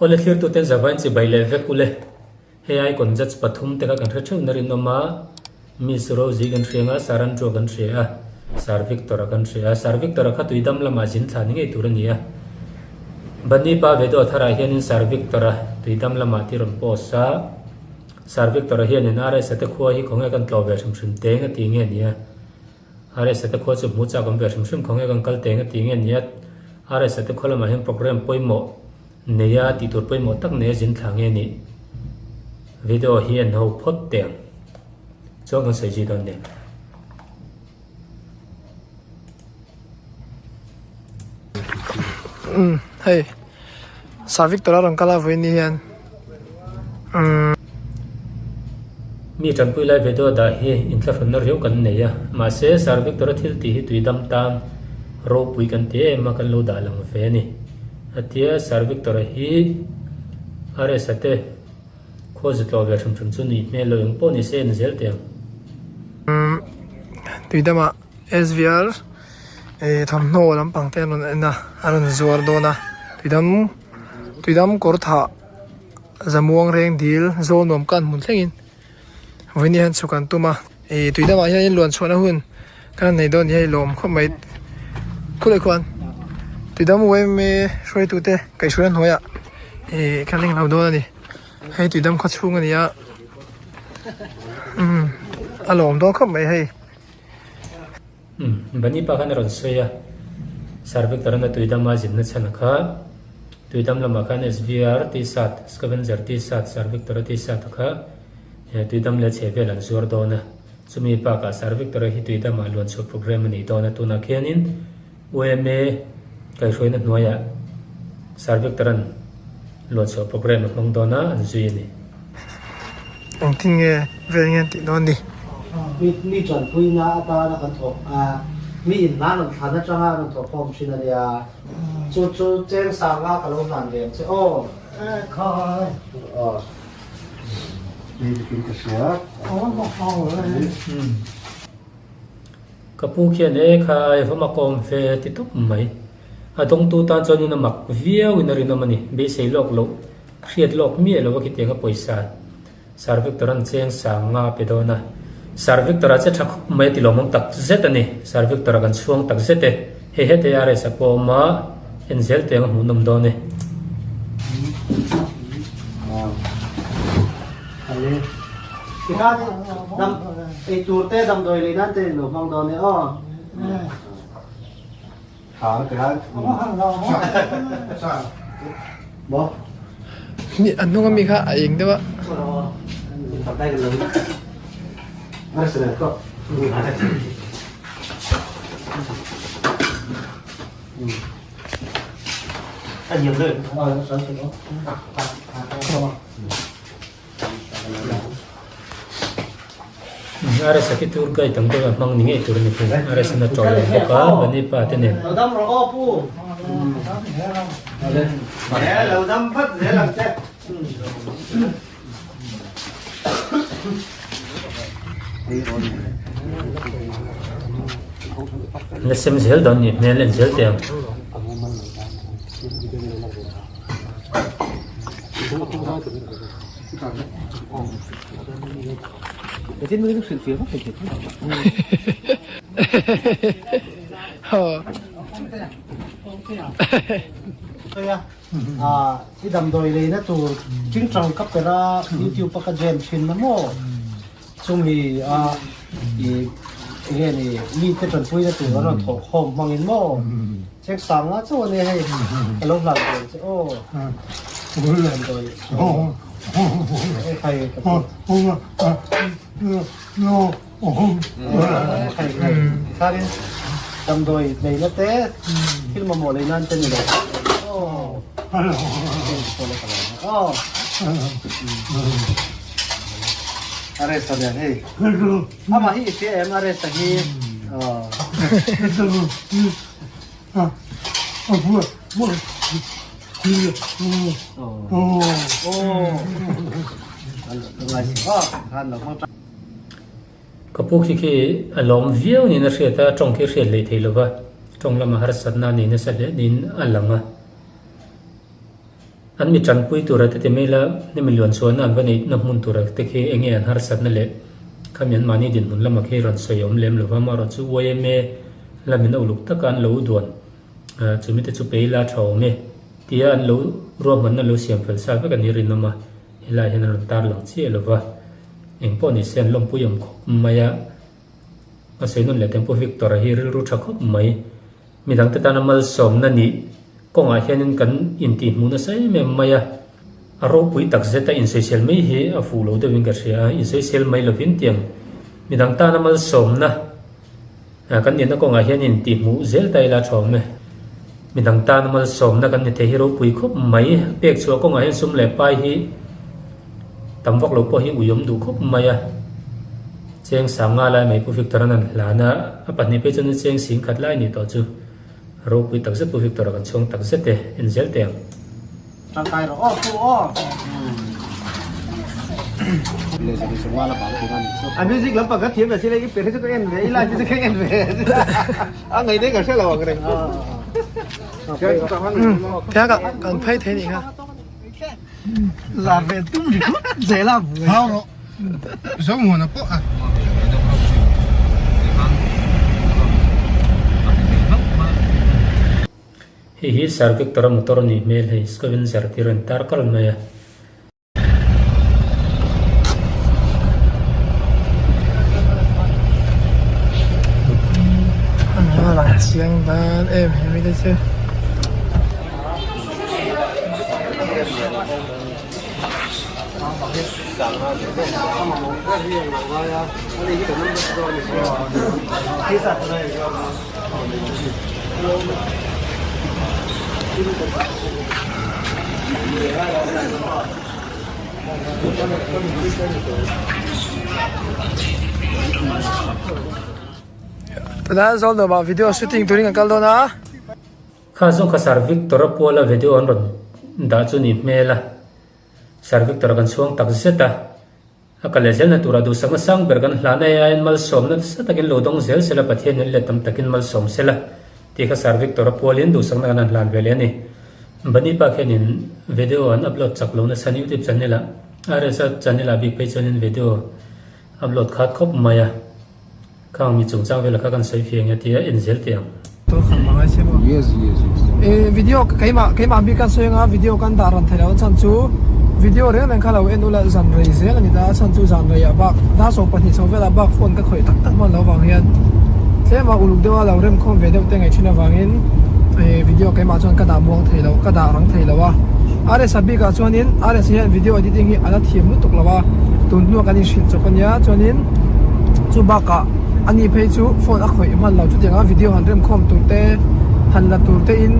Awle thlirtuten zavain chibai leh vek ule. Hei icon judge pathum te kha kan hre theuh na rinawm a, Miss Rosie kan hria anga, Sir Andrew kan hria a, Sir Victor-a kan hria a. Sir Victor-a kha tuidam lamah zin thla ni ngei tur a ni a. Bunny pa video tharah hianin Sir Victor-a tuidam lamah ti rawn post a. Sir Victor-a hianin RS-a te khua hi khawnge kan tlawh ve hrim hrim teng a ti nge ni a. RS-a te khua chu hmu chak awm ve hrim hrim khawnge kan kal teng a ti nge ni a. RS-a te khua lamah hian program pawimawh nei a tih tur pawimawh tak nei a zin thla nge ni. Video hi en ho phawt teh ang. Chuan kan sawi zui dawn nia. Umm hei Sir Victor a rawn kal a vawiin ni hian umm. Mi tanpui lai video dah hi inthlahrunna riau kan nei a, mahse Sir Victor a thil tih hi tui dam tan ropui kan ti em a kan lo dah lang ve a ni. A tia Sir Victor a hi RS a te khaw zu tlawh ve hrim hrim chu nuih hmel lo eng pawh ni se en zel teh ang. Umm tui damah SVR eh thawmhnaw lampang te an rawn en a a rawn zuar dawn a tuidam tuidam kawr thah zamuang reng dil zawl nuam kan hmun thlengin vawiin hian chhuk an tum a ih tui damah hian luan chhuahna hun kan nei dawn ni hei lawm khawp mai khulai khuan tuidam yma hruaitute kaihhruaina hnuaiah ih kan englo dawn a ni hei tuidam khaw chhung a ni a umm a lawm dawn khawp mai hei. Umm Bunny pa khan a rawn sawi a, Sir Victor an a tuidama zinna chhan a kha, tuidam lamah khan SVR T-shirt, Scavenger T-shirt, Sir Victor a T-shirt a kha tuidam leh chhe vel an zuar dawn a, chumi bakah Sir Victor a hi tuidamah luanchhuah program a nei dawn a, tunah khianin UMA kaihhruaina hnuaiah Sir Victor an luanchhuah program a hmang dawn a, an zui a ni. Engtin nge vel nge an tih dawn ni? Mi mi tanpuina atana kan thawk a, mi in hna rawn thlan atanga a rawn thawk khawm thin a nia. Chu chu cheng sanga ka lo hlan ve ang che aw. Khai. Aw. Ni dikin ka hria. Ka pu khian e khai va mak awm ve ti tawp mai. A dawngtu tan chuanin a mak viauin a rinawm a ni. Beisei lawk loh Hriat lawk miah lo a khitiang a pawisa Sir Victor an cheng sang nga pe dawn a. Sir Victor a che tha khawp mai a ti lawmawm tak zet a ni. Sir Victor a kan chhuang tak zet e. Hei hete RS a pawh awm a, en zel teng a hmuhnawm dawn e. Tikhan dam eitur te damdawi lei nan te in lo hmang dawn e aw. Ni a hnung ami kha a eng deuh a. RS a khi tour guide ang deuh a hmang ni ngei tur a ni thung. RS in a tawi awm bawk a, Bunny pa te nen. Lo dam rawh aw pu. Lo dam vat zel ang che. La sem zel dawn ni hmel en zel teh ang. I damdawi leina tur tingtang ka per a youtube a ka jam thin na maw chumi a i enge ni mi te tanpuina tur an rawn thawh khawm hmangin maw chek sang nga chauh a nia hei ka lo hlan ve che aw damdawi khai ka khai khai tikhanin damdawi leina te thil mamawh lei nan te ni lo aw Aresa lian hei amah hi i hria em Aresa hi Ka pu khi khi a lawm viau niin a hriat a, tawng khi a hriat leh thei lova, tawng lama harsatna a nei nasa hle niin a lang a. An mi tanpui tura te ti mai la, hemi luan chhuahna an va neihna hmun tura te khi enge an harsatna leh khami an mahni dinhmun lamah khi rawn sawi awm lem lova, amaherawh chu yma lamin a uluk taka an lo duan chumi te chu pe ila tha awm e tia an lo ruahmanna lo siam fel sa vek a ni rinawm a, helaiah hian an rawn tarlang chiah lova, engpawh ni se an lawmpui awm khawp mai a, a sawi nawn leh Tempo Victor-a hi rilru tha khawp mai. Midangte tana malsawmna nih kawngah hianin kan intihhmuh nasa em em mai a, a ropui tak zeta insawisel mai hi a fuh lo deuhin ka hria a, insawisel mai lovin tiang midang tana malsawmna kan nihna kawngah hian intihhmuh zel ta ila tha awm e. Midang tana malsawmna kan ni thei hi ropui khawp mai, pek chhuah kawngah hian sum leh pai hi tam vak lo pawh hi uiawm duh khawp mai a. Cheng sanga lai mai Pu Victor-a'n an hlan a, a pahnih phei chuan cheng sing khat lai nih tawh chu ropui tak zet Pu Victor-a kan chhuang tak zet e, en zel teh ang. Tangkai rawh aw Pu aw. A music lampang ka thiam ve si le i per hi chu ka en ve i live hi chu ka en ve a ngaih daih ka hre lo ang reng. Thei a kan phei thei nih kha. La ve tum ringawt zel a buai. Hau rawh. Zomuana pawh a. Hei hi Sir Victor-a motor a nih hmel hei scavenger tir a intar kal mai a. A lang chiang dan em em mai te chu. Tunah Zawlnuamah video shooting turin kan kal dawn a. Kha zawng kha Sir Victor-a puala video an rawn dah chu ni hmel a, Sir Victor-a kan chhuang tak zet a, a kal leh zelna turah duhsakna sang ber kan hlan aia aiin malsawmna nasa takin lo dawng zel sela Pathian in let tam takin malsawm sela tih kha Sir Victor-a pualin duhsakna kan han hlan ve leh a ni. Bunny pa khianin video an upload chak lo nasa YouTube channel ah RSA channel ah bik phei chuanin video upload khat khawp mai a. Khang mi chungchang vela kha kan sawi fiah nge tia en zel teh ang. Tur khan hmang ai se maw? Yes yes yes. E video keimah keimah bik kan sawi anga video kan dah ran theilo a chhan chu video reng reng kha lo en ula zan rei zel a ni ta a chhan chu zan reiah bak dar 12 chho velah bak phone ka khawih tak tak hman lo vang hian tlema uluk deuha lo remkhawm ve deuh te ngaih thin avangin e video keimah chuan ka dah muang theilo ka dah rang theilo a RS a bikah chuanin RS hian video editing hi a la thiam lutuk lo a tun hnuah kan inhrilh chawp a nia chuanin Chu bakah ani phei chu phone a khawih hman lo chutianga video han remkhawm tur te han la tur te in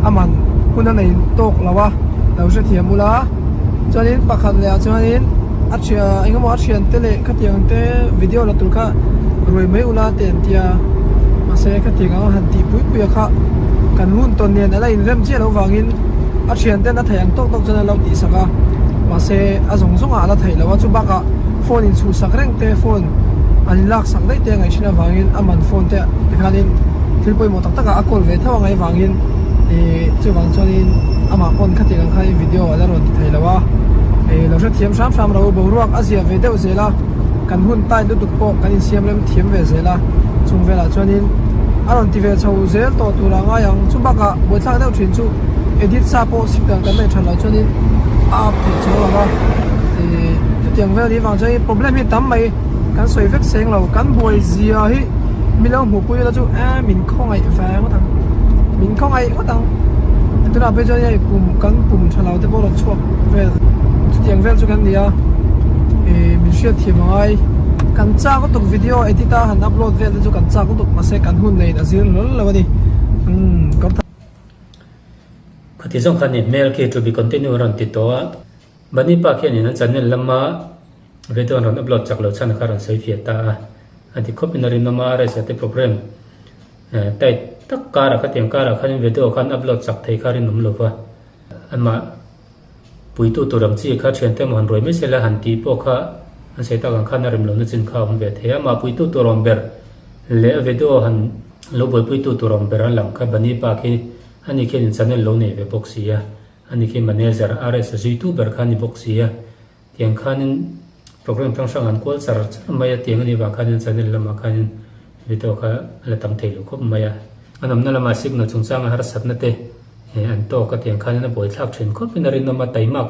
a man hun a nei tawk lo a lo hrethiam ula chuanin pakhat leh ah chuanin a thian eng emaw a thian te leh khatiang te video la tur kha ruai mai ula te an tia mahse khatiang anga han tih pui pui a kha kan hun tawn nen a la inrem chiah loh vangin a thian ten a theih ang tawk tawk chuan a lo tihsak a mahse a zawng zawng ah a la theih loh a chu bakah phone in chhuhsak reng te phone an in lak sak daih te a ngaih thin avangin a man phone te tikhanin thil pawimawh tak tak ah a call ve tho a ngaih vangin ih chuvang chuanin amah pawn khatiang ang khanin video a la rawn ti thei lo a ih lo hrethiam hram hram ro boruak a zia ve deuh zel a kan hun tight lutuk pawh kan insiam rem thiam ve zel a chung velah chuanin a rawn ti ve chho zel tawh tur a ngai ang chu bakah buaithlak deuh thin chu edit sa pawh signal kan neih than loh chuanin a up theih chuang lo va ih chutiang vel hi vang chuan problem hi tam mai kan sawi vek seng lo kan buai zia hi min lo hmuh pui ila chu e min khawngaih ve ngawt ang min khawngaih ngawt ang tunah phei chuan hei pum kan pum tha lo te pawh rawn chhuak vel chutiang vel chu kan ni a ih min hriat thiam a ngai kan chak lutuk video edit a han upload vel te chu kan chak lutuk mahse kan hun nei in a zir hlawl lo a ni umm kawr Khati zawng khan i hmel khi to be continue a rawn ti tawh a. Bunny pa khianin a channel lama video an rawn upload chak loh chhan kha a rawn sawi fiah ta a, a ti khawpin a rinawm a, RSA te program tight tak karah khatiang karah khanin video kha an upload chak thei kha a rinawm lo va, amah puitu tur ang chi kha thiante emaw han ruai mai sela han tih pawh kha an sawi tak ang khan a rem lohna chin kha a awm ve thei a, amah puitu tur awm ber leh a video han lo buaipuitu tur awm ber a lang kha Bunny pa khi ani khianin channel lo nei ve bawk si a. Ani khi manager RS a zuitu ber kha a ni bawk si a. Tiang khanin program hrang hrang an kual char char mai a, tiang a nih vang khanin channel lamah khanin video kha a la tam thei lo khawp mai a. A nawmna lamah signal chungchanga harsatna te an tawk a, tiang khanin a buaithlak thin khawpin a rinawm a, taimak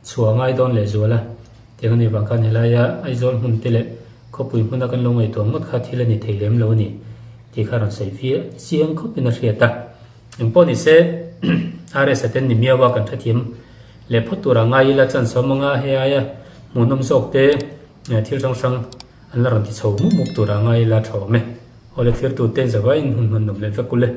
chhuah a ngai dawn lehzual a. Tiang a nih vang khan helaia Aizawl hmun te leh khawpui hmuna kan lo ngaihtuah ngawt kha thil a ni thei lem lo a ni tih kha rawn sawi fiah chiang khawpin a hriat a. Engpawh ni se RS a ten ni miau a kan hrethiam leh phawt tur a ngai ila chan sawm anga hei aia hmuhnawm zawk te thil hrang hrang an la rawn ti chho mup mup tur a ngai ila tha awm e. Awle thirtu te zavaiin hun hman nawm leh vek ule.